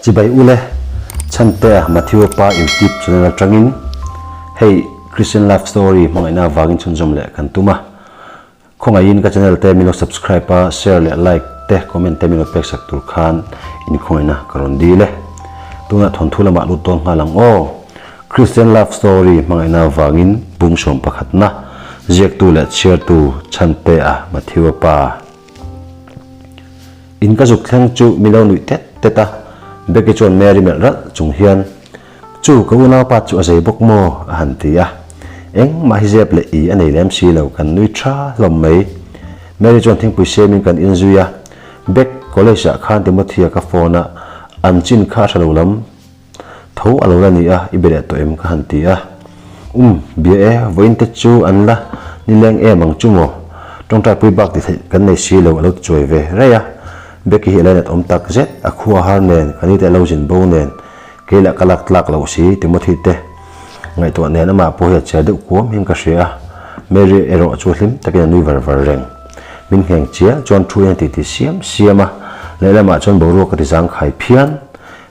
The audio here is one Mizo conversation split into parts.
Chibai ule, Chhantea Matthew pa YouTube channel atangin hei Christian Love Story hmangaihna avangin chhunzawm leh kan tum a. Khawngaihin ka channel te min lo subscribe a, share leh like te comment te min lo pek sak tur khan in khawngaihna ka rawn dil e. Tunah thawnthu lamah lut dawn nghal ang aw. Christian Love Story hmangaihna avangin bung sawm pakhatna ziaktu leh chhiartu Chhantea Matthew-a pa. In ka zuk thleng chu mi lo nuih tet tet a, Becky chuan Mary melh ralh chung hian, Chu ka unaupa chu a zei bawk maw? a han ti a. Engmah hi zep leh i a nei lem si lo, kan nui tha hlawm mai. Mary chuan thingpui siamin kan inzui a, Beck, college ah khan Timothy-a ka phone a, an chin kha a hre lo lam. Tho a lo la ni a, i be leh tawh em ka han ti a. Um, bia e, vawiin te chu an la nileng em ang chu maw? Tawngtaipui bak ti theih kan nei si lo a lo ti chuai ve rei a. Becky hi a lainat awm tak zet, a khua har nen, ka ni te a lo zin bo nen, kei lah ka lak tlak loh si Timothy te ngaihtuah nen amah pawh hi a cher deuh kuam hian ka hria a. Mary erawh chu hlim takin a nui var var reng. Min ngheng chial chuan thu hian a titi siam siam a, lehlamah chuan boruak a ti zangkhai phian.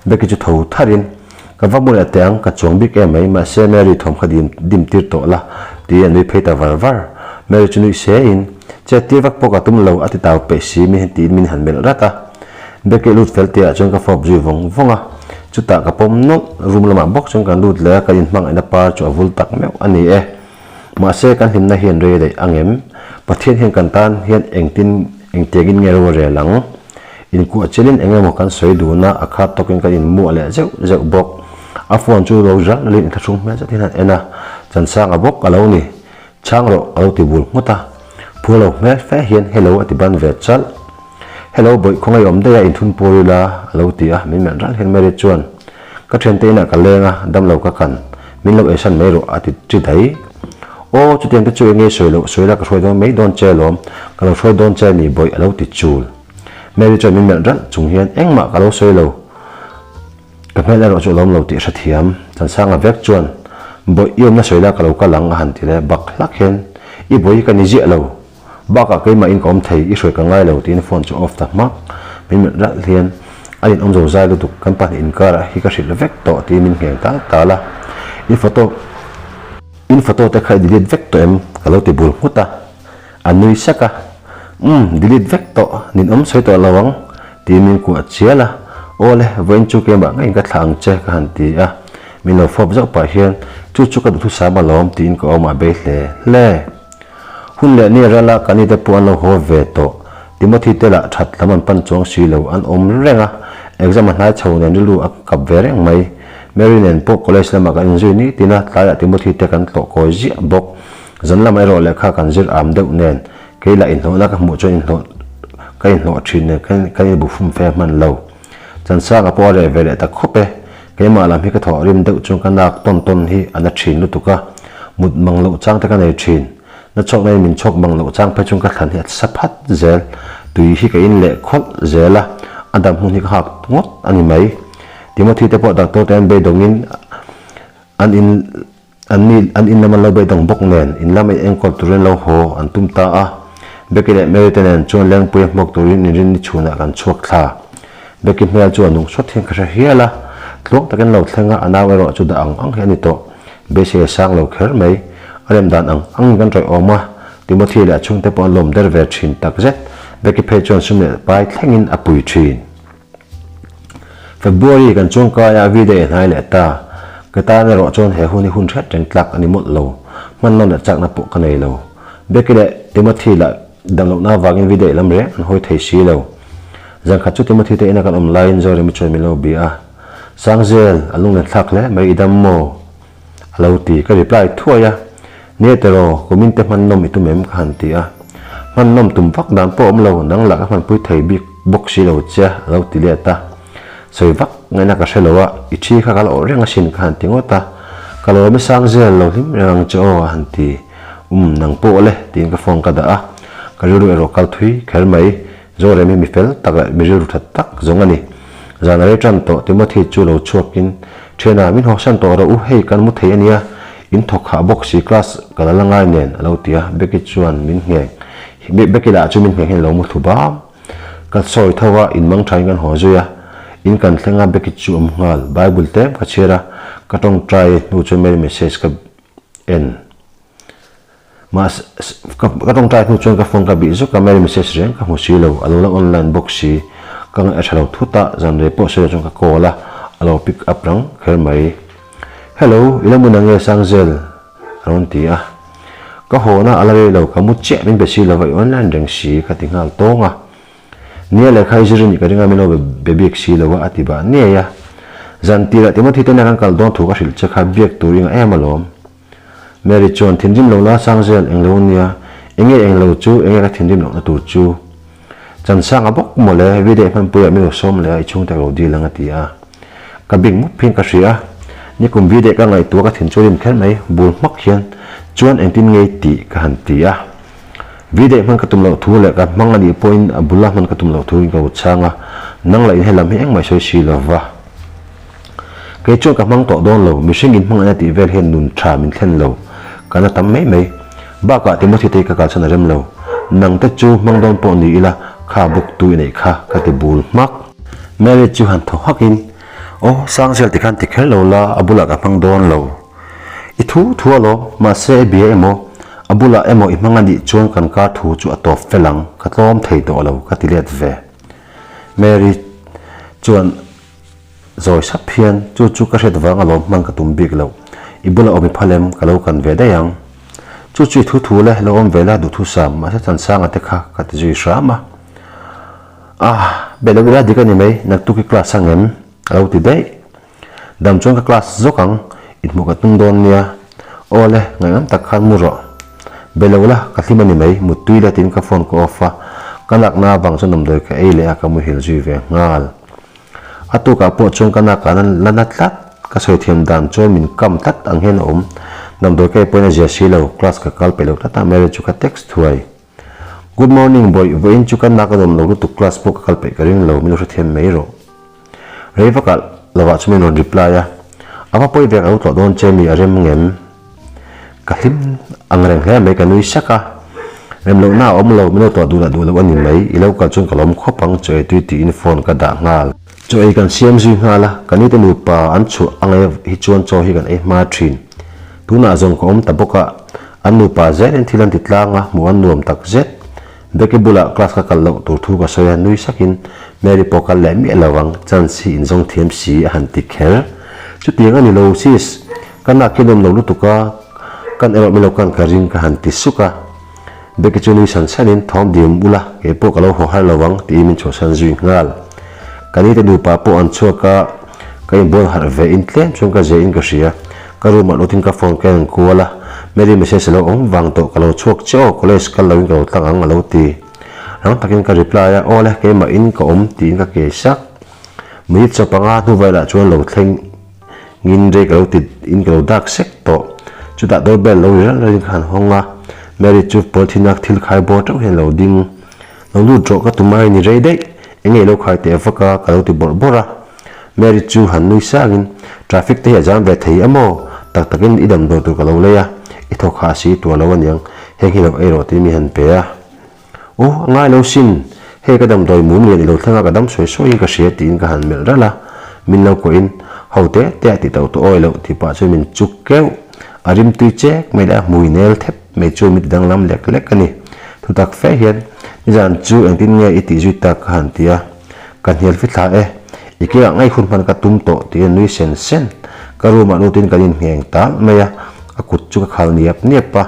Becky chu tho tharin, Ka va mu leh teh ang, ka chuang bik em mai, mahse Mary thawm kha dim dim tir tawh la, tiin a nui phei ta var var. Mary chu nuih se in, Chet tir vak pawh ka tum lo, a ti tau peih si min tiin min han melh rat a. Becky lut fel tihah chuan ka fawp zui vawng vawng a, chutah ka pawm nawlh, room lamah bawk chuan kan lut leh a, kan inhmangaihna par chu a vul tak meuh a ni e. Mahse kan hlimna hian rei daih ang em? Pathian hian kan tan hian engtin engtiangin nge ro a rel ang? Inkuah chelin eng emaw kan sawi dun a, a khat tawkin kan inmuah leh zeuh zeuh bawk. A phone chu lo ral lalin inthlahrung hmel zet hian han en a, Chansanga bawk a lo ni. Chhang rawh a lo ti bul nghut a. Phur lo hmel fe hian hello a ti ban ve chalh. Hello bawih khawngaih awm daih a inthun pur ila a lo ti a, min melh ral hian Mary chuan ka thiante inah ka leng a, damlo ka kan, min lo eisan mai rawh a ti chi dai. Aw chutiang te chu enge sawi loh sawi la ka hruai dawn mai dawn che alawm, ka lo hruai dawn che a ni bawih a lo ti chul. Mary chuan min melh ralh chung hian engmah ka lo sawi lo, ka hmel erawh chu a lawm lo tih hrethiam. Chansanga vek chuan bawih i awmna sawi la ka lo kal ang a han ti leh bak hlak hian i bawih hi ka ni ziah lo. Bakah keimah in ka awm thei, i hruai ka ngai lo tiin phone chu off ta hmak. Min melh ralh hian a in awm zo zai lutuk, kan pahnih inkar ah hi ka hrilh vek tawh tiin min ngheng tal tal a. In photo in photo te kha i delete vek tawh em? Ka lo ti bul nghut a. A nui sak a, Umm, delete vek tawh, nin awm sawi tawh lo ang tiin min kuah chial a. Aw le, vawiin chu keimah ngeiin ka thlah ang che ka han ti a. Min lo fawp zauh pah hian, Chu chu ka duhthusam alawm tiin ka awm a bei hle hle. Hun leh ni rala ka nite pawh an lo haw ve tawh. Timothy te lah that lam an pan chuang si lo, an awm reng a, exam a hnai chho nen rilru a kap ve reng mai. Mary nen pawh college lamah kan inzui ni tin a, tlaiah Timothy te kan tlawh kawi ziah bawk. Zan lamah erawh lehkha kan zir am deuh nen, kei lah inhlawhna ka hmuh chuan inhlawh ka inhlawh thin nen kan kan inbu fum fe hman lo. Chansanga pawh a reh ve leh ta khawp e, keimah lam hi ka thawh rim deuh chuan ka nak tawn tawn hi a na thin lutuk a, mut mang loh chang te ka nei thin. Na chhawk naiin min chhawk mang loh chang phei chuan ka thlan hi a sa phat zel, tui hi ka in leh khawlh zel a, a dam hmun hi ka hak ngawt a ni mai. Timothy te pawh doctor te an beidawngin an in An ni an in lam an lo beidawng bawk nen in lam a enkawl turin lo haw an tum ta a. Becky leh Mary te nen chuan Lengpuia hmuak turin inrin ni chhunah kan chhuak thla. Becky hmel chu a nung sawt hian ka hre hial a, tluang takin lo thleng a, a nau erawh chu dah ang ang hi a ni tawh. Beisei a sang lo kher mai. A rem dan ang angin kan rawih awm a, Timothy leh a chhungte pawh an lawm der ve thin takzet. Becky phei chuan sum leh pai thlengin a pui thin. February kan chuangkai a V-day a hnai leh ta. Ka tan erawh chuan he hun hi hun hriat reng tlak a ni mawlh lo. Hman nawn leh chakna pawh ka nei lo. Becky leh Timothy lah dam lohna avangin V-day lam reng an hawi thei si lo. Zan khat chu Timothy te ina kan awm laiin Zoremi chuan min lo bia a. Sangzel, a lunglen thlak hle mai i dam maw? A lo ti, ka reply thuai a. Nia tiraw, kumin te hman nawm i tum em? Ka han ti a. Hman nawm tum vak dan pawh awm lo, nang lah ka hmanpui thei bik bawk si lo che, a lo ti let a. Sawi vak ngaihna ka hre lo a, i thi kha ka la awh reng asin ka han ti ngawt a. Ka lawm i sang zel lo hlim reng ang che aw, a han ti. Um, nang pawh le, tiin ka phone ka dah a. Ka rilru erawh kal thui kher mai. Zorem hi mi fel tak leh mi rilru tha tak zawng a ni. Zan a rei tan tawh Timothy chu lo chhuakin, Thiana, min hawsan tawh rawh u, hei kan mu thei a nia, in thawk hah bawk si class ka la la ngai nen a lo ti a, Becky chuan min ngheng, Becky lah chu min ngheng hian a lo mu thlu bam. Ka sawi tho a, in mang thain kan haw zui a. In kan thleng a, Becky chu awm nghal. Bible tlem ka chhiar a, ka tawngtai hnu chuan Mary message ka en. Mahse, ka tawngtai hnu chuan ka phone ka bih zuk a, Mary message reng ka hmu si lo, a lo la online bawk si. Ka ngaih a tha lo thut a, zan rei pawh sawi lo chuan ka call a, a lo pick up rang kher mai. Hello, i la mun ang nge Sangzel? A rawn ti a. Ka hawn a, a la rei lo, ka mu chiah min be si lo va, i online reng si ka ti nghal tawng a. Nia lehkha i zir i nih ka ring a, min lo be bik si lo a, a ti bah ngei a. Zan tirah Timothy te nen kan kal dawn thu ka hrilh che kha, biak tur i ngah em alawm. Mary chuan, Thinrim lo la Sangzel, englo nia, enge englo chu, enge ka thinrim lohna tur chu? Chansanga bawk mawle, video hmanpuiah min lo sawm leh a, i chhungte ka lo dil ang a ti a. Ka bik mup hian ka hria a, nikum video ka ngaihtuah ka thin chu rim kher mai, bul hmak hian chuan engtin ngei tih ka han ti a. Video hman ka tum loh thu leh ka hmang anih pawhin a bula hman ka tum loh thu in ka uchang a, nang lah in helam hi engmah i sawi si lova. Kei chuan ka hmang tawh dawn lo, mihring in hmangaihna tih vel hian nun tha min thlen lo, ka na tam mai mai. Bakah Timothy te hi ka kalchhan a rem lo, nang te chu hmang dawn pawh ni ila kha buk tu i neih kha ka ti bul hmak. Mary chu han thaw hak in, Aw Sangzel ti khan ti kher lo la, a bulah ka hmang dawn lo. I thu thu alawm, mahse i bia emaw, a bulah emaw i hmang anih chuan kan kar thu chu a tawp fel ang, ka tlawm thei tawh lo ka ti let ve. Mary chuan Zawi sap hian chu chu ka hriat vang alawm hman ka tum bik loh. I bulah awm i phal em? Ka lo kan ve daih ang. Chu chu i thu thu le, lo awm ve la duh thu sam, mahse Chansanga te kha ka ti zui hram a. Ah, be lo ila dik a ni mai, naktuk i class ang em? A lo ti daih. Dam chuan ka class zawk ang, inhmuh ka tum dawn nia. Aw le, ngaihngam tak khan mu rawh. Be lo la, ka hlim a ni mai, muttui la tiin ka phone ka off a, ka nakna avang chuan damdawi ka ei leh a, ka muhil zui ve nghal. A tukah pawh chuan ka nakah la na tlat, ka sawi thiam dan chuan min kam tlat ang hian a awm. Damdawi ka ei pawhin a zia si lo, class ka kal peih lo tlat a, Mary chu ka text thuai. Good morning bawih, vawiin chu ka nak a nuam lo lutuk class pawh ka kal peih ka ring lo, min lo hrethiam mai rawh. Rei vakah lovah chu min rawn reply a, A va pawi ve ka lo tlawh dawn che mi a rem ngem? Ka hlim ang reng hle mai ka nui sak a, rem lohna a awm lo, min lo tuah duh lah duh loh a ni mai, i lo kal chuan ka lawm khawp ang chaw ei tui tiin phone ka dah nghal. Chaw ei kan siam zui nghal a, ka nite nupa an chhuah ang e hi chuan chaw hi kan ei hma thin. Tunah zawng ka awm ta bawk a, an nupa zelin thil an ti tlang a, hmuh an nuam tak zet. Becky bulah class ka kal loh tur thu ka sawi a, nui sakin Mary pawh kal leh miah lo ang, chance hi inzawng thiam si a han ti kher. Chutiang a ni lo sis, ka nak hi nuam lo lutuk a, kan erawh min lo kan ka ring ka han ti suk a. Becky chu nui san sanin thawm dim ula, kei pawh ka lo haw har lo ang tiin min chhuahsan zui nghal. Ka nite nupa pawh an chhuak a, ka inbual harh ve in tlem chuan ka zeh in ka hria. Ka room ah lutin ka phone ka en kual a, Mary message a lo awm vang tawh ka lo chhuak che aw, college kal loin ka lo tlang ang a lo ti. Rang takin ka reply a, aw le keimah in ka awm tiin ka kei sak. Minute chaw panga hnu velah chuan lo thleng ngin rei ka lo ti in ka lo dak sek tawh. Chutah doorbell lo ri ralh ralhin ka han hawng a, Mary chu polythene a thil khai bawr teuh hian a lo ding. Lo lut rawh ka tum a ni rei daih, enge i lo khai teh vak a ka lo ti bawrh bawrh a. Mary chu han nui sangin, Traffic te hi a jam ve thei emaw? Tak takin i damdawi tur ka lo lei a, i thawk hah si tuar lo aniang, heng hi lo ei rawh tiin mi han pe a. Aw, a ngai lo sin, hei ka damdawi mum lian i lo thleng a ka dam sawi sawiin ka hria tiin ka han melh ralh a, min lo kawhin, Ho te te a ti tauh tawh awi loh tih pah chuan min chuk keuh. A rim tui chek mai leh a hmui nel thep mai chu mi ti danglam lek lek a ni. Thutak fe hian, Nizan chu engtin nge i tih zui tak ka han ti a. Ka hnial fithla e, i kengah ngei hun hman ka tum tawh tiin a nui sen sen. Ka room ah lutin kan inhneng tal mai a, a kut chu ka khal niap niap a.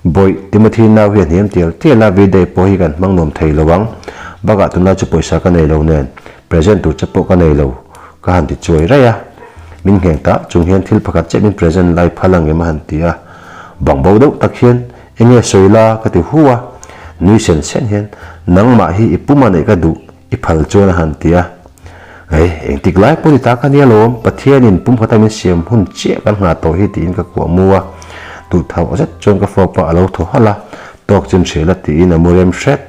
Bawih, Timothy nau hi a hniam tial tial a, V-day pawh hi kan hmang nuam thei lo ang. Bakah tunlai chu pawisa ka nei lo nen, present tur che pawh ka nei lo, ka han ti chuai raih a. Min ngheng tak chung hian thil pakhat chiah min present lai phal ang em a han ti a. Bangbo deuh tak hian, Enge sawi la? ka ti hu a. Nui sen sen hian, Nangmah hi i pum a neih ka duh, i phal chuan a han ti a. Ei, engtik lai pawh ni ta ka nia lawm, Pathianin pumkhata min siam hun chiah kan nghah tawh hi tiin ka kuah mu a. Duhthauh zet chuan ka fawp a, a lo thaw halh a, tawk chin hria la tiin a mu rem hret.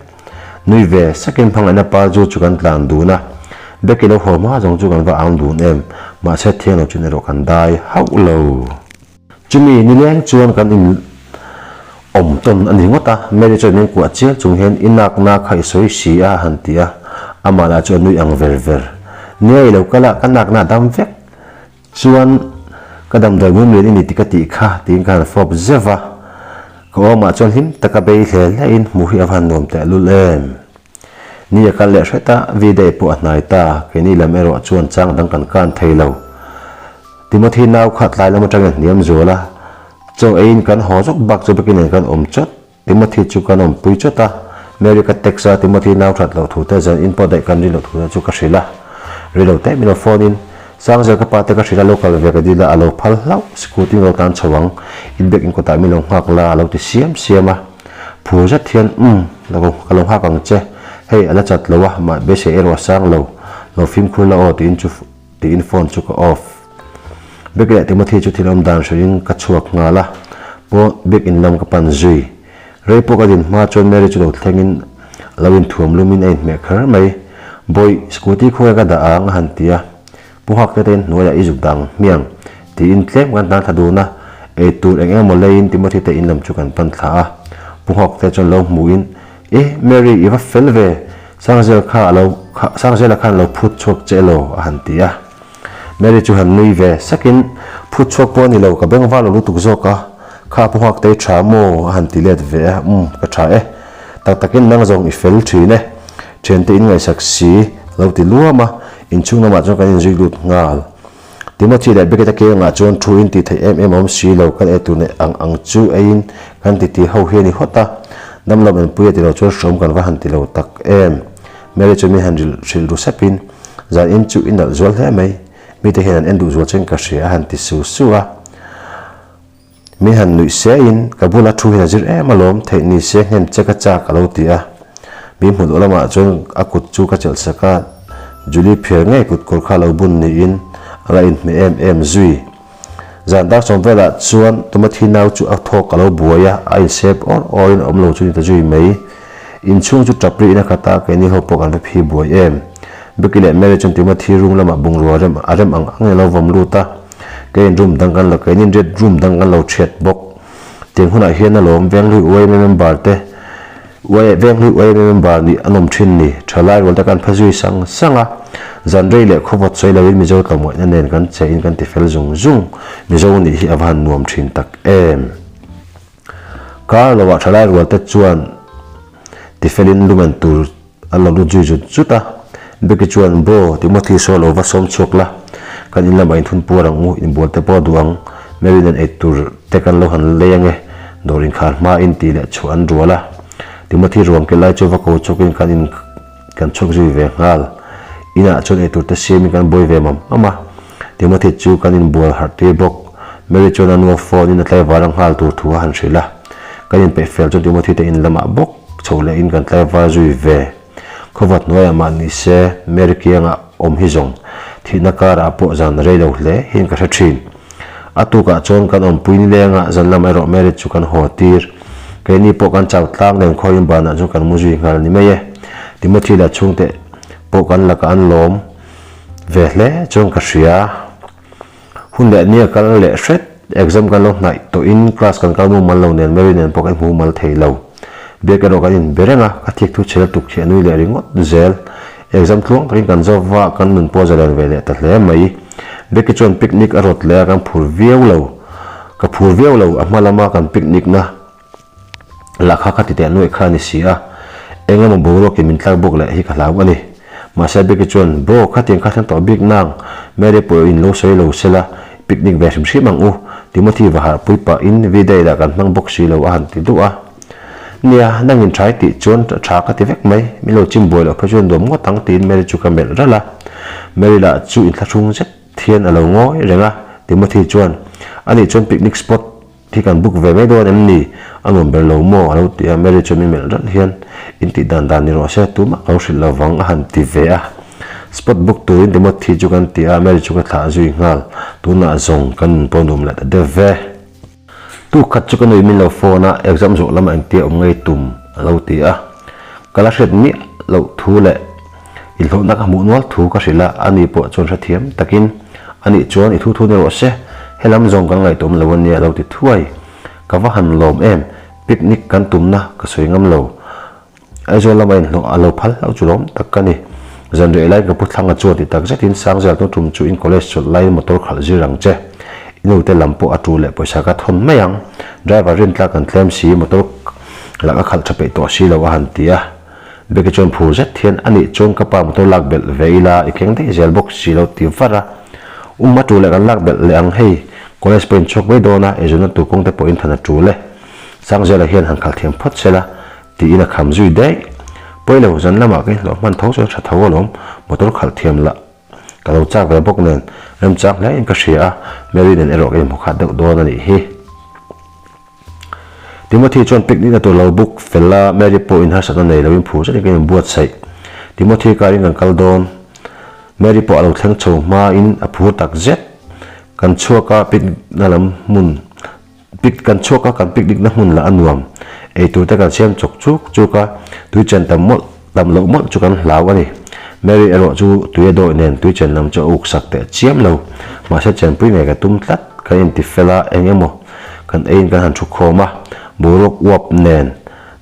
Nui ve sakin hmangaihna pa zu chu kan tlan dun a, Becky lo haw hma zawng chu kan va ang dun em, mahse thiang lo chin erawh kan dai hauh lo. Chumi nileng chuan kan in awm tawn a ni ngawt a, Mary chuan min kuah chial chung hian i nakna kha i sawi si a a han ti a, amah lah chu a nui ang ver ver. Nia i lo kal a, ka nakna a dam vek. Chuan, ka damdawi mumlian i ni tih ka tih kha, tiin ka han fawp zeuh a. Ka awmah chuan hlim taka bei hle hlein hmuh hi a va han nuam tehlul em. Ni a kal leh hret a, V-day pawh a hnai ta, keini lam erawh chuan chang dang kan kan thei lo. Timothy nau kha tlai lam atangin a hniam zual a, chaw eiin kan haw zawk bak chu biakin nen kan awm chawt. Timothy chu kan awmpui chawt a, Mary ka text a, Timothy nau that loh thu te, zan in pawh daih kan ri loh thu te chu ka hrilh a. Ri lo te min lo phone in, Sangzel ka pa te ka hrilh a, lo kal ve ka dil a, a lo phal hlauh, scooty in lo tan chho ang, in biakin kawtah min lo nghak la, a lo ti siam siam a. Phur zet hian, Umm, ka lo nghak ang che, hei a la chat lo a, mah beisei erawh a sang lo, lo fimkhur la aw tiin chu tiin phone chu ka off. Bek leh Timothy chu thil awm dan hrilhin ka chhuak nghal a, pawn bik in lam ka pan zui. Rei pawh ka din hma chuan Mary chu lo thlengin a lo inthuam lumin a inhmeh kher mai. Bawih, scooty khawnge ka dah ang a han ti a, Pu Hak te tein hnuaiah i zuk dang hmiang tiin tlem kan tan thla dun a, ei tur eng eng emaw leiin Timothy te in lam chu kan pan thla a. Pu Hak te chuan lo hmuhin, E, Mary, i va fel ve, Sangzel kha a lo Sangzela khan a lo phut chhuak che elaw? a han ti a. Mary chu han nui ve sakin, Phut chhuak pawh a ni lo, ka beng var lo lutuk zawk a, kha pu nghak te i tha maw? a han ti let ve a, Umm, ka tha e. Tak takin nang zawng i fel thin e. Thiante in ngaihsak si, a lo ti luam a, inchhung lamah chuan kan inzui lut nghal. Timothy leh Beckett-a kengah chuan thu in tih theih em em a awm si lo, kan eitur neih ang ang chu eiin kan titi ho hi a ni hawt a, damlo enpui a ti lo chuan hrawm kan va han ti lo tak em. Mary chu mi han hrilh ru sepin, Zan in chu i nalh zual hle mai, mite hian an en duh zual chuan ka hria a han ti su su a. Min han nuih sein, Ka bula thu hian a zir em alawm, theih ni se hnem che ka chak a lo ti a. Mi hmu duh lamah chuan a kut chu ka chelh sak a, Julie phiar ngei kut kawr kha a lo bun niin a la inhmeh em em zui. Zan dar sawm velah chuan Timothy nau chu a thawk a lo buai a, a insep awr awrin a awm lo chu ni ta zui mai. Inchhung chu tap rihin a khat a, keini ho pawh kan va phi buai em. Becky leh Mary chuan Timothy room lamah bungrua rem a rem ang ang in a lo vawm lut a, keiin room dang kan lo keinin red room dang kan lo thiat bawk. Tiang hunah hian alawm Venghlui YMA member te Y Venghlui YMA member nih an awm thin ni. Thalai rual te kan phe zui sang sang a, zan rei leh khawvawt sawi loin Mizo tlawmngaihna nen kan che in kan ti fel zung zung. Mizo nih hi a va han nuam thin tak em. Kar loah thalai rual te chuan tifelin lumen tur an lo lut zui zut zut a. Becky chuan, Bro, Timothy saw lo va sawm chhuak la, kan in lamah inthun puar ang u, inbual te pawh a duh ang, Mary nen ei tur te kan lo han lei ange, dawr inkhar hma in tih leh chhuah an rual a. Timothy ruang ke lai chu va ko chhuakin kan in kan chhuak zui ve nghal. Inah chuan ei tur te siamin kan buai ve mam mam a. Timothy chu kan inbual harh tir bawk. Mary chuan a nu phone in a tlaivar a nghal tur thu a han hrilh a. Kan inpeih fel chuan Timothy te in lamah bawk chho leh in kan tlaivar zui ve. Khawvat hnuaiah mah ni se Mary kiangah awm hi zawng thihna karah pawh zan rei lo hle hian ka hre thin. A tukah chuan kan awmpui nilengah zan lamah erawh Mary chu kan haw tir. Keini pawh kan chau tlang nen khawiin banah chuan kan mu zui nghal ni mai e. Timothy leh chhungte pawh kan lakah an lawm ve hle chuan ka hria. Hun leh nia kal leh hret, exam kan lo hnaih tawhin class kan kal mumal lo nen Mary nen pawh kan hmu mal thei lo. Biak erawh kan inbe reng a, ka thik thu chhel tuk hi a nui leh ringawt zel. Exam tluang takin kan zawk va, kan nun pawh a zalen ve leh ta hle mai. Becky chuan picnic a rawt leh a, kan phur viau lo. Ka phur viau lo, a hma lama kan picnic na lah kha kha ti teh nuaih kha a ni si a, eng emaw boruakin min tlak bawk leh hi ka hlau a ni. Mahse Becky chuan, Bro, khatiang kha thleng tawh bik nang, Mary pawh in lo sawi lo sela, picnic ve hrim hrim ang u, Timothy va harhpui pahin V-day lah kan hmang bawk si lo a han ti duh a. Nia, nangin tha i tih chuan tha ka ti vek mai, min lo chim buai loh phei chuan nuam ngawt ang tiin Mary chu ka melh ralh a. Mary lah chu inthlahrung zet hian a lo ngawi reng a, Timothy chuan, Anih chuan picnic spot Hi kan book ve mai dawn em ni? A nuam ber lo maw? A lo ti a, Mary chuan min melh ralh hian, In tih dan dan ni rawh se, tumah ka lo hrilh lo vang a han ti ve a. Spot book turin Timothy chu kan ti a, Mary chu ka thlah zui nghal. Tunah zawng kan nun pawh nuam leh ta deuh ve. Tuk khat chu ka nui min lo phone a, exam zawh lamah engtia awm ngei tum a lo ti a. Ka la hriat miah loh thu leh inhlawhna ka hmuh nual thu ka hrilh a, ani pawh chuan hrethiam takin, Anih chuan i thu thu ni rawh se, helam zawng kan ngaihtuah awm lo a nia a lo ti thuai. Ka va han lawm em, picnic kan tumna ka sawi ngam lo. Aizawl lama inhlawh a lo phal hlauh chu lawm tak ka ni. Zan reh laiin ka pu thlang a chuan ti tak zetin Sangzel tun tum chu in college chawlh laiin motor khalh zir ang che. I nute lam pawh a tu leh pawisa ka thawn mai ang. Driver rintlak kan tlem si, motor lak a khalh tha peih tawh si lo a han ti a. Becky chuan phur zet hian a nih chuan ka pa motor lak belh ve ila i keng daih zel bawk si lo ti var a. Um a tu leh kan lak belh leh ang hei, college pawh in chhuak mai dawn a, eizawnna tur kawng te pawh in than a tul e. Sangzela hian han khalh thiam phawt sela tiin a kham zui daih. Pawi lo, zan lamah ka inhlawh hman tho chuan tha tho alawm, motor khalh thiam lah ka lo chak ve bawk nen remchang hle in ka hria a, Mary nen erawh ka inhmu khat deuh dawn a nih hi. Timothy chuan picnic na tur lo book fel a, Mary pawh in harsatna nei loin phur zetin ka inbuatsaih. Timothy karin kan kal dawn. Mary pawh a lo thleng chho hmain a phur tak zet. Kan chhuak a, picnic na lam hmun Pic kan chhuak a, kan picnic na hmun lah a nuam. Ei tur te kan siam chawk chuk chuk a, tui chen tam mawlh tam loh mawlh chu kan hlau a ni. Mary erawh chu tui a dawi nen tui chen lam chu a uk sak teh chiam lo. Mahse chenpui ngei ka tum tlat, kan inti fel a, eng emaw kan eiin kan han thu khawm a, boruak uap nen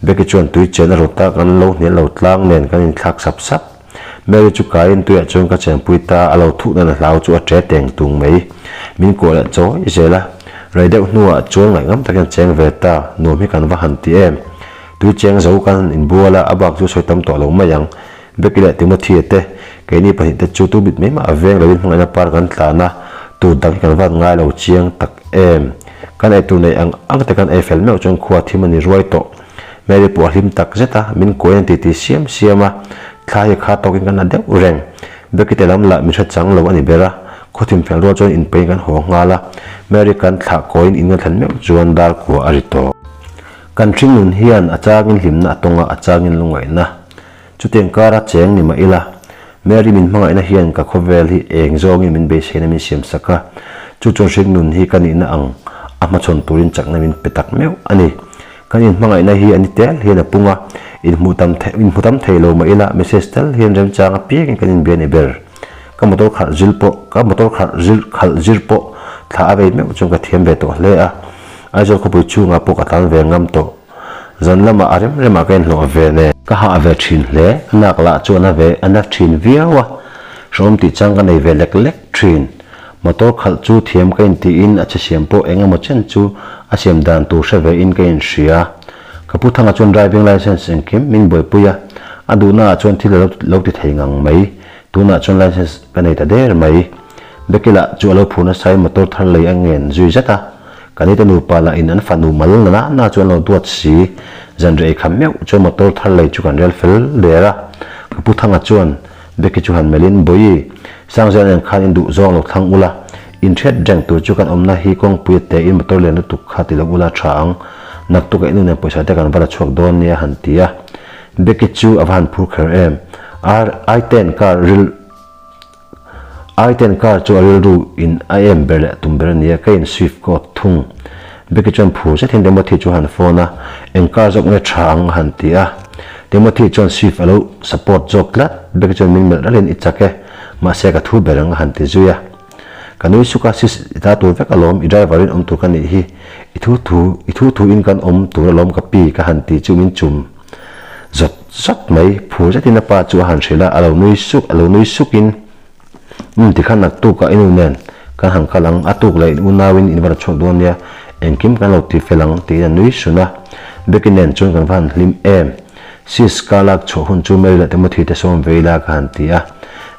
Becky chuan tui chen a rawt a, kan lo hnial lo tlang nen kan inthlak sap sap. Mary chu kaiin tuiah chuan ka chenpui ta, a lo thuh nan a hlau chu a ṭe teng tung mai. Min kuah leh chawi zel a, rei deuh hnuah chuan ngaihngam takin a cheng ve ta, nuam hi kan va han ti em. Tui cheng zo kan han inbual a, a bak chu sawi tam tawh lo mai ang. Becky leh Timothy-a te, keini pahnih te chu tu bit mai mah a veng loin hmangaihna par kan tlan a, tur dang hi kan van ngai lo chiang tak em. Kan eitur neih ang ang te kan ei fel meuh chuan khua thim a ni ruai tawh. Mary pawh a hlim tak zet a, min kuain a titi siam siam a, thla hi kha tawkin kan la deuh reng. Becky te lam lah min hre chang lo a ni ber a, khawthim fel rual chuan inpeiin kan haw nghal a, Mary kan thlah kawiin in kan thlen meuh chuan dar kua a ri tawh. Kan hringnun hian a changin hlimna a tawng a, a changin lungaihna. Chutiang kara cheng ni mah ila, Mary min hmangaihna hian ka khawvel hi eng zawngin min beiseina min siam sak a, chu chuan hringnun hi ka nihna ang a hmachhawn turin chakna min pe tak meuh a ni. Kan inhmangaihna hi a ni tel hian a pung a, inhmuh tam thei inhmu tam thei lo mah ila message tel hian remchang apiangin kan inbia ni ber. Ka motor khalh zir pawh ka motor khalh zir khalh zir pawh thla a vei meuh chuan ka thiam ve tawh hle a, Aizawl khawpui chhungah pawh ka tlan ve ngam tawh. Zan lamah a rem remah ka inhlawh ve nen. Ka hah ve thin hle, a nak lah chu a na ve a na thin viau a, hrehawm tih chang ka nei ve lek lek thin. Motor khalh chu thiam ka intiin a che siam pawh eng emaw chen chu a siam dan tur hre ve in ka inhria. Ka pu Thanga chuan driving licence engkim min buaipui a, a duhna ah chuan thil a lo ti thei ngang mai. Tunah chuan licence ka nei ta der mai. Becky lah chu a lo phur nasa in motor thar lei a ngen zui zet a. Ka nite nupa lah in an fanu mal na na na chu an lo duat si. Zan rei kha meuh chuan motor thar lei chu kan rel fel der a. Ka pu Thanga chuan Becky chu han melhin, Bawi, Sangzel nen khan in duh zawng lo thlang ula, in hriat reng tur chu kan awmna hi kawngpui a te in motor lian lutuk kha ti lo ula tha ang, naktuk a inu nen pawisa te kan va la chhuak dawn nia han ti a. Becky chu a va han phur kher em. Ar Aiten car ril Aiten car chu a rilru in a em ber leh tum ber a nia, ka in Swift ka awt thung. Becky chuan phur zet hian Timothy chu a han phone a, eng car zawk nge tha ang a han ti a. Timothy chuan Swift a lo support zawk tlat, Becky chuan min melh ralhin i chak e, mahse ka thu ber ang a han ti zui a. Ka nui suk a, sis i ta tur vek alawm, i driver in awm tur ka nih hi, i thu thu i thu thu in kan awm tur alawm ka pi ka han ti chu min chum zawt zawt mai, phur zetin a pa chu a han hrilh a, a lo nui suk a lo nui sukin Umm tikhan naktuk ah i nu nen kan han kal ang, a tuk leh in unauin in va la chhuak dawn nia, engkim kan lo ti fel ang tiin a nui sun a. Becky nen chuan kan va han hlim em. Sis ka lak chhuah hun chu Mary leh Timothy te sawm ve ila ka han ti a.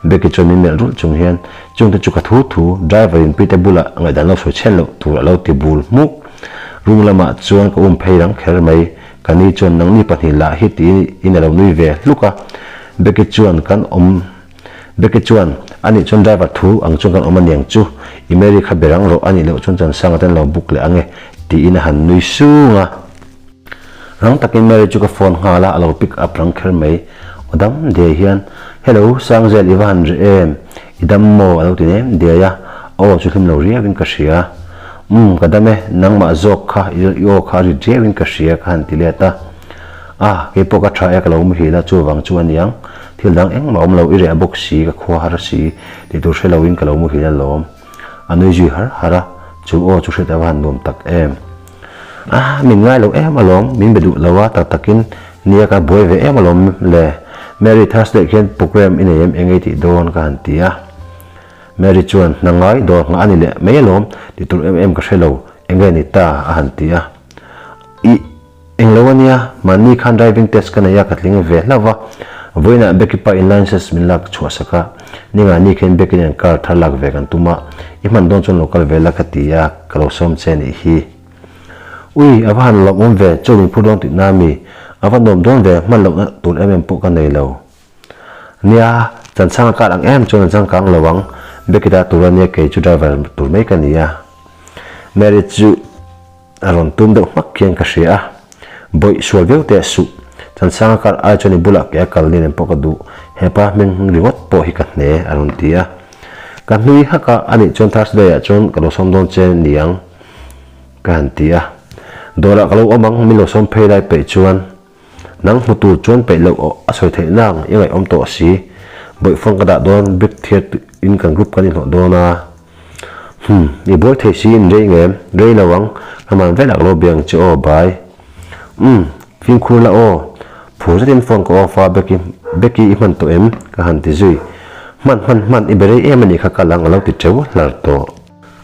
Becky chuan min melh rulh chung hian, Chungte chu ka thu thu, driver in Pite bulah ngaihdan lo sawi chhen loh tur a lo ti bul hmuk. Room lamah chuan ka um phei rang kher mai, ka ni chuan nangni pahnih lah hi tiin in a lo nui ve hluk a. Becky chuan kan awm. Becky chuan, A nih chuan driver thu ang chuan kan awm a niang chu, i Mary kha be rang rawh, a nih loh chuan Chansanga ten lo book leh ang e, tiin a han nui sung a. Rang takin Mary chu ka phone nghal a, a lo pick up rang kher mai. Aw dam diai hian, Hello, Sangzel i va han reh em? I dam maw? a lo ti nem diai a, a aw chu hlim lo riauin ka hria. Umm, ka dam e, nangmah zawk kha i aw kha a rit riauin ka hria ka han ti let a. Ah, kei pawh ka tha e ka lo muhil a, chuvang chu a niang. Thil dang engmah awm lo, i reh bawk si, ka khua har si, tih tur hre loin ka lo muhil alawm. A nui zui har har a, chu aw chu hriat a va han nuam tak em. Ah, min ngai lo em alawm, min be duh lo a, tak takin nia ka buai ve em alawm le. Mary, Thursday khian program i nei em eng ei tih dawn? ka han ti a. Mary chuan, Hna ngai, dawr nghah a ni leh mai alawm, ti tur em em ka hre lo, enge ni ta? a han ti a. Ih, eng lo a nia, mahni khan driving test ka nei a, ka tling ve hlauh va. Vawiinah Becky pa in license min lak chhuah sak a, ninga ni khian Becky nen car thar lak ve kan tum a, i hman dawn chuan lo kal ve la ka ti a, ka lo sawm che nih hi. Ui, a va han lawmawm ve, chaw min phur dawn tih na mi, a va nuam dawn ve, hman lohna tur em em pawh ka nei lo. Nia, Chansanga kar ang em chuan a changkang lo ang, Becky ta tur a nia kei chu driver tur mai ka ni a. Mary chu a rawn tum deuh hmak khian ka hria a, Bawih sual viau teh suh, Chansanga kar ai chuan i bulah ke a kal nen pawh ka duh, hepa hming ringawt pawh hi ka hne a rawn ti a. Ka hnui hak a, anih chuan Thursday ah chuan ka lo sawm dawn che niang ka han ti a. Dawrah ka lo awm ang, min lo sawm phei lai peih chuan. Nang hmu tur chuan peih loh aw a sawi theih nang i ngaihawm tawh si. Bawih phone ka dah dawn brick thiar in kan group kan inhlawh dawn a. Hum, i buai thei si in rei ngem, rei lo ang, ka man velah ka lo bia ang che aw, bye. Umm, fimkhur la aw. Phur zetin phone ka off a, Becky, Becky i hman tawh em? ka han ti zui. Hman, hman, hman, i be rei em a nih kha kal ang a lo ti teuh hlar tawh.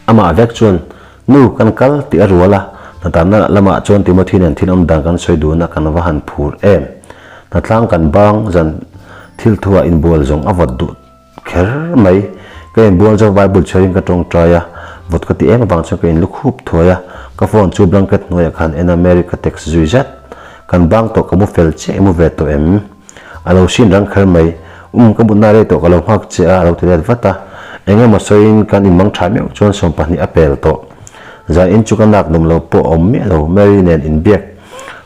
Amah vek chuan, Nu, kan kal tih a rual a, hnatanna lamah chuan Timothy nen thil awm dan kan sawi dun a, kan va han phur em. Hnatlang kan bang zan thil thuah inbual zawng a vawt duh kher mai. Ka inbual zo Bible chhiarin ka tawngtai a, vawt ka ti em avang chuan ka inlukhup thuai a, ka phone chu blanket hnuaiah khan en a, Mary ka text zui zat. Kan bang tawh ka mu fel chiah i mu ve tawh em? A lo hrin rang kher mai. Um, ka mutna rei tawh ka lo nghak che a, a lo ti let vat a. Eng emaw sawiin kan inmang tha meuh chuan 20 a pel tawh. Zan in chu ka nak nawm lo pawh a awm miah lo. Mary nen inbiak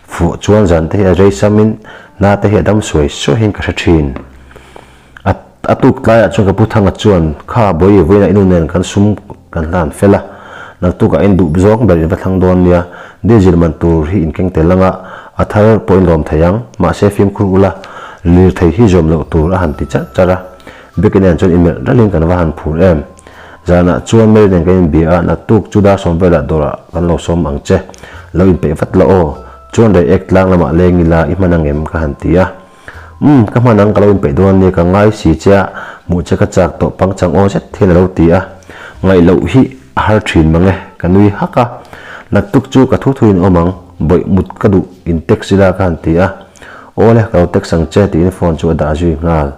fuh chuan zan te hi a rei samin hna te hi a dam suai suaiin ka hre thin. A a tuk tlaiah chuan ka pu Thanga chuan, Kha, Bawihi, vawiinah i nu nen kan sum kan hlan fel a. Naktukah in duh zawng ber in va thlang dawn nia. Diesel man tur hi in keng tel anga a thar pawh in lawm thei ang. Mahse fimkhur ula, lirthei hi zawm loh tur a han ti charh charh a. Becky nen chuan inmelh ralhin kan va han phur em. Zanah chuan Mary nen kan inbia a, naktuk chu dar sawm velah dawrah kan lo sawm ang che. Lo inpeih vat la aw. Chuan Reiek tlang lamah leng ila i hman ang em ka han ti a. Umm, ka hman ang ka lo inpeih dawn ania ka ngai si che a, hmuh che ka chak tawh pangchang aw zet hian a lo ti a. Ngaih loh hi a har thin mang e, ka nui hak a. Naktuk chu ka thu thuin awm ang, bawih mut ka duh in text ila ka han ti a. Aw le, ka lo text ang che tiin phone chu a dah zui nghal.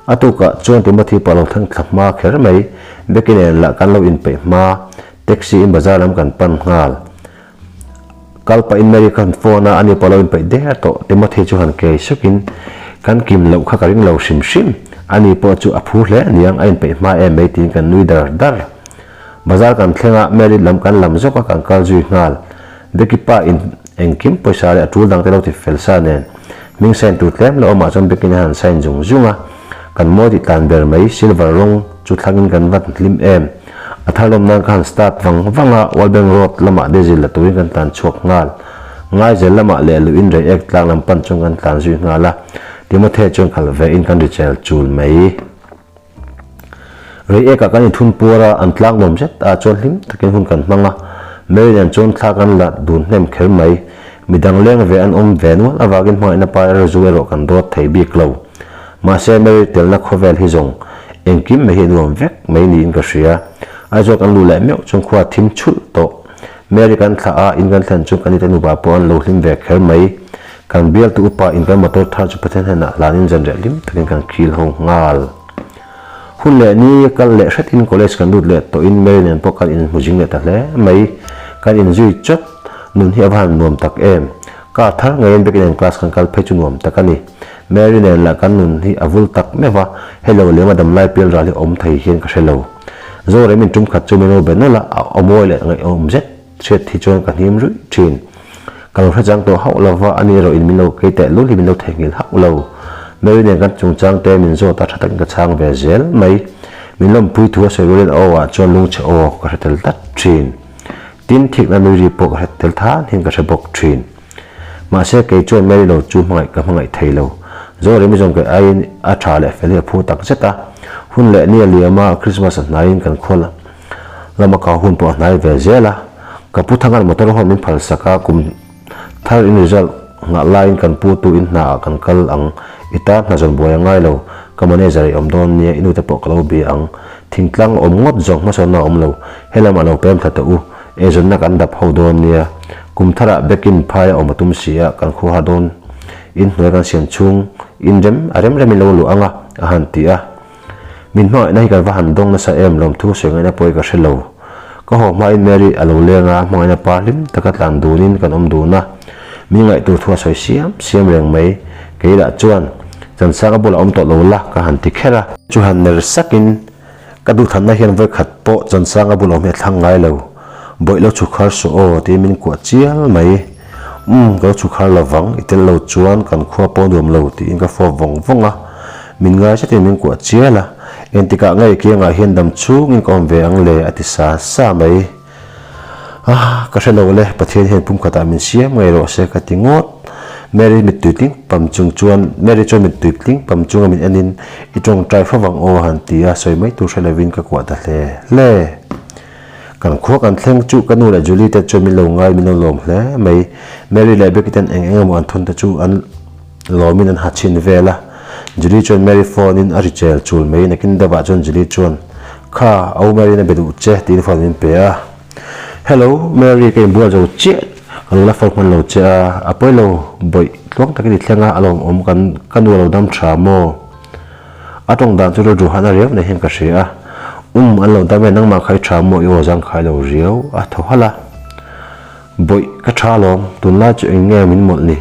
A tukah chuan Timothy pawh a lo thleng thla hma kher mai, Becky nen lah kan lo inpeih hma, taxi in bazar lam kan pan nghal. Kal pahin Mary kha han phone a, ani pawh a lo inpeih der tawh. Timothy chu han kei sukin, Kan kim loh kha ka ring lo hrim hrim, ani pawh chu a phur hle aniang, a inpeih hma em mai tiin kan nui dar dar. Bazar kan thleng a, Mary lam kan lam zawk a, kan kal zui nghal. Becky pa in engkim pawisa leh a tul dangte lo ti fel sa nen, hming sign tur tlem lo awmah chuan Becky-in a han sign zung zung a, kan mawi tih tlan ber mai, silver rawng chu thlangin kan va hlim em. A thar lawm nan ka han start vang vang a, Wallbank Road lamah diesel la turin kan tlan chhuak nghal. Ngaizel lamah leh luhin Reiek tlang lam pan chuan kan tlan zui nghal a, Timothy chuan khalh ve in kan ri chel chul mai. Reiek ah kan inthun puar a, an tlang nuam zet ah chuan hlim takin hun kan hmang a, Mary nen chuan thla kan la dun hnem kher mai. Midang leng ve an awm ve nual avangin hmangaihna par erawh zu erawh kan dawt thei bik lo. Mahse Mary telna khawvel hi zawng engkim mai hi a nuam vek mai niin ka hria. Aizawl kan luh leh meuh chuan khua thim chhulh tawh. Mary kan thlah a, in kan thlen chuan kan ite nupa pawh an lo hlim ve kher mai. Kan bialtu upa in kan motor thar chu Pathian hnenah hlanin zanriah hlim takin kan khil ho nghal. Hun leh ni kal leh hretin college kan lut leh tawhin Mary nen pawh kan inhmu zing leh ta hle mai. Kan inzui chawt nun hi a va han nuam tak em. Car thar ngeiin Becky nen class kan kal phei chu nuam tak a ni. Mary nen lah kan nun hi a vul tak meuh va, hello lema damlai pial ral hi awm thei hian ka hre lo. Zorem in tum khat chu min lo be nawlh a, a awmawi leh ngaihawm zet hriat hi chuan ka hnim ruih thin. Ka lo hre chang tawh hauh lo va, ani erawh in min lo kei teh lul hi min lo theihnghilh hauh lo. Mary nen kan chungchang te min zawt a, tha takin ka chhang ve zel mai. Min lawmpui thu a sawi rualin a aw ah chuan lungchhe aw ka hre tel tlat thin. Tin, thikna nui ri pawh ka hre tel than hian ka hre bawk thin. Mahse, kei chuan Mary lo chu hmangaih ka hmangaih thei lo. Zoremi zawng kei aiin a tha leh fel hi a phu tak zet a. Hun leh ni a liam a, Christmas a hnaiin kan khual lama ka hun pawh a hnai ve zel a. Ka pu Thangan motor hawn min phal sak a, kum thar in result nghah laiin kan pu tu in hna ah kan kal ang. I tan hna zawn buai a ngai lo, ka manager i awm dawn nia, i nute pawh ka lo bia ang. Thingtlang awm ngawt zawng hmasawnna a awm lo, helam a lo pem thla tawh u, eizawnna kan dap ho dawn nia. Kum tharah Bekin phai a awm a tum si a, kan khuaha dawn in hnuai kan siam chhung in rem a rem remin lo luh ang a, a han ti a. Min hmangaihna hi kan va han dawng nasa em lawmthu sawi ngaihna pawi ka hre lo. Ka haw hmain Mary a lo leng a, hmangaihna pa hlim taka tlan dunin kan awm dun a. Min ngaihtur thu a sawi siam siam reng mai. Kei lah chuan, Chansanga bulah awm tawh lo la ka han ti kher a. Chu han ner sakin, Ka duhthanna hian vawikhat pawh Chansanga bulah awm hi a thlang ngai lo. Bawih lo chhuk har suh aw tiin min kuah chial mai. Umm, ka lo chhuk har lovang, i tel lo chuan kan khua pawh nuam lo tiin ka fawp vawng vawng a. Min ngai zetin min kuah chial a, engtikah nge i kiangah hian dam chungin ka awm ve ang le a ti sa sa mai. Ah, ka hre lo le, Pathian hian pumkhatah min siam ngei rawh se ka ti ngawt. Mary mittui tling pam chung chuan, Mary chuan mittui tling pam chunga min enin, I tawngtai fo vang aw a han ti a, sawi mai tur hre lovin ka kuah ta hle hle. Kan khua kan thleng chu ka nu leh Julie te chuan min lo ngai min lo lawm hle mai. Mary leh Becky ten eng eng emaw an thawn te chu an lawmin an ha chhin vel a. Julie chuan Mary phone in a ri chel chul mai. Nakin deuhah chuan Julie chuan, Kha, au Mary in a be duh che tiin phone min pe a. Hello, Mary ka inbual zo chiah ka lo la phone hman lo che a, a pawi lo bawih tluang takin i thleng a, a lawmawm kan ka nu a lo dam tha maw? A tawng dan chu rilru han a riau nei hian ka hria a, Um, an lo dam e, nangmah kha i tha maw i aw zang khai lo riau a tho halh a. Bawih, ka tha alawm, tunlai chu eng nge min mawlh ni,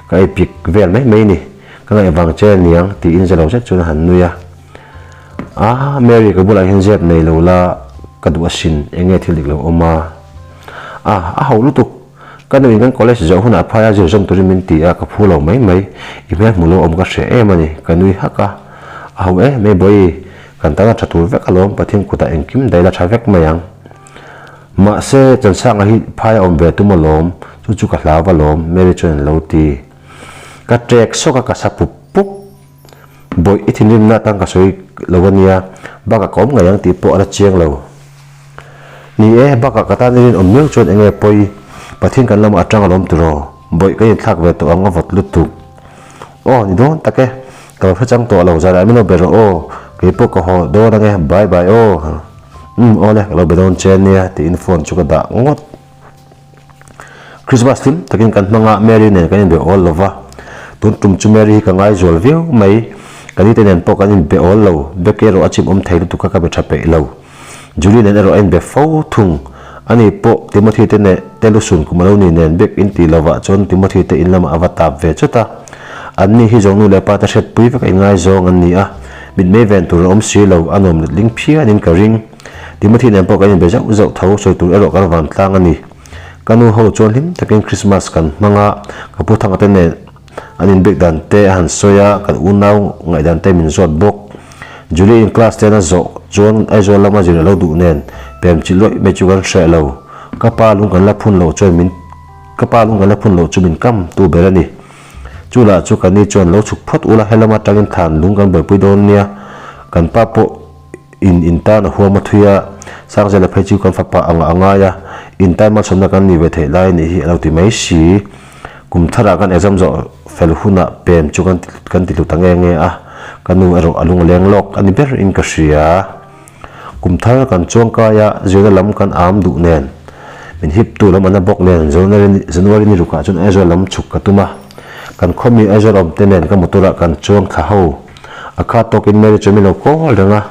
ka ei pik vel mai mai ni, ka ngaih vang che aniang tiin ze lo zet chuan a han nui a. A, Mary ka bulah hian zep nei lo la ka duh asin, eng nge thil dik lo awm a? A, a hauh lutuk. Ka nuin kan college zawh hunah phaia zir zawm turin min ti a, ka phu lo mai mai. I hmel hmu lo awm ka hreh em a ni, ka nui hak a. A ho em mai bawi, kan tan a tha tur vek alawm, Pathian kutah engkim daih la tha vek mai ang. Mahse, Chansanga hi phaia awm ve tum alawm, chu chu ka hlau alawm, Mary chuan a lo ti. Ka ṭek sawk a, ka sa pup pup. Bawih, i thinrimna atan ka sawi lo a nia, bakah ka awm ngei ang tih pawh a la chiang lo. Ni e, bakah ka tan i rinawm miau chuan eng nge pawi, Pathian kan lamah atang a lawm tiraw? Bawih, ka inthlak ve tawh ang a vawt lutuk. Aw, ni dawn tak e, ka lo hre chang tawh lo, zanah min lo be rawh aw, kei pawh ka haw dawn ang e, bye bye aw. Umm, aw le, ka lo be dawn che nia, tiin phone chu ka dah ngawt. Christmas hlim takin kan hmang a, Mary nen kan inbe awl lo va. Tun tum chu Mary hi ka ngaizual viau mai. Ka nite nen pawh kan inbe awl lo, Becky erawh a chim awm thei lutuk kha ka be tha peih lo. Julie nen erawh a inbe fo thung. Ani pawh Timothy te neh te lusun kum a lo ni nen bik in tih lovah chuan Timothy te in lamah a va tap ve chut a. An ni hi zawng nu leh pa te hriatpui vek a inngaizawng an ni a, mitmei ven tur an awm si lo, a nuam letling phianin ka ring. Timothy nen pawh kan inbe zauh zauh tho, sawi tur erawh kan van tlang a ni. Ka nu ho chuan hlim takin Christmas kan hmang a, ka pu Thanga te nen an inbek dan te a han sawi a, kan unau ngaihdan te min zawt bawk. Julie in class ten a zawh chuan Aizawl lama zir a lo duh nen pem chi lawih mai chu kan hreh lo. Ka pa lung kan la phun loh chuan min ka pa lung kan la phun loh chu min kam tu ber a ni. Chu lah chu ka ni chuan lo chhuk phawt ula helam atangin thlan lung kan buaipui dawn nia, kan pa pawh In in tan a huam a thui a, Sangzela phei chu kan fapa ang a ngai a, in tan malsawmna kan ni ve theih lai a nih hi a lo ti mai si. Kum tharah kan exam zawh fel hunah pem chu kan kan ti hlu ta nge nge a, ka nu erawh a lung a leng lawk a ni ber in ka hria. Kum thar kan chuang kai a, zirna lam kan am duh nen, min hip tu lam an la bawk nen January ni rukah chuan Aizawl lam chhuk ka tum a, kan khawmi Aizawl awm te nen ka motor ah kan chuang thla ho. A khat tawkin Mary chu min lo kawl reng a,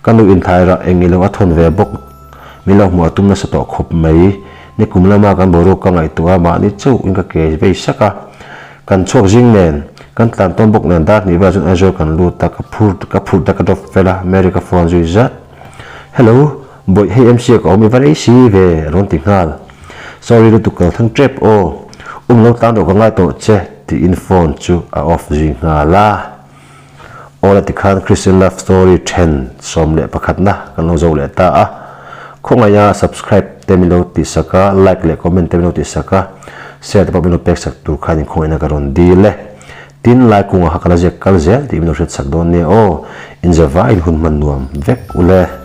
ka nu inthairah eng ilo a thawn ve bawk. Min lo hmuh a tum nasa tawh khawp mai. Ni kum lama kan boruak ka ngaihtuah a, mahni chauh in ka ke vei sak a. Kan chhuak zing nen, kan tlan tawn bawk nen dar hnih velah chuan Aizawl kan lut a, ka phur ka phurh te ka drop fel a, Mary ka phone zui zat. Hello, bawih hei MC a ka awm i va rei si ve, a rawn ti nghal. Sorry lutuk ka lo thleng tep aw, um lo tlan rawh ka ngai tawh che, tiin phone chu a off zui nghal a. Aw la tikhan Christian Love Story then 11 na kan lo zo leh ta a. Khawngaih a subscribe te min lo tih sak a, like leh comment te min lo tih sak a, share te pawh min lo pek sak tur khan inkhawngaihna ka rawn dil e. Tin, lai kungah kha ka la ziak kal zel tih min lo hriat sak dawn nia aw. Inzavaiin hun hman nuam vek ule.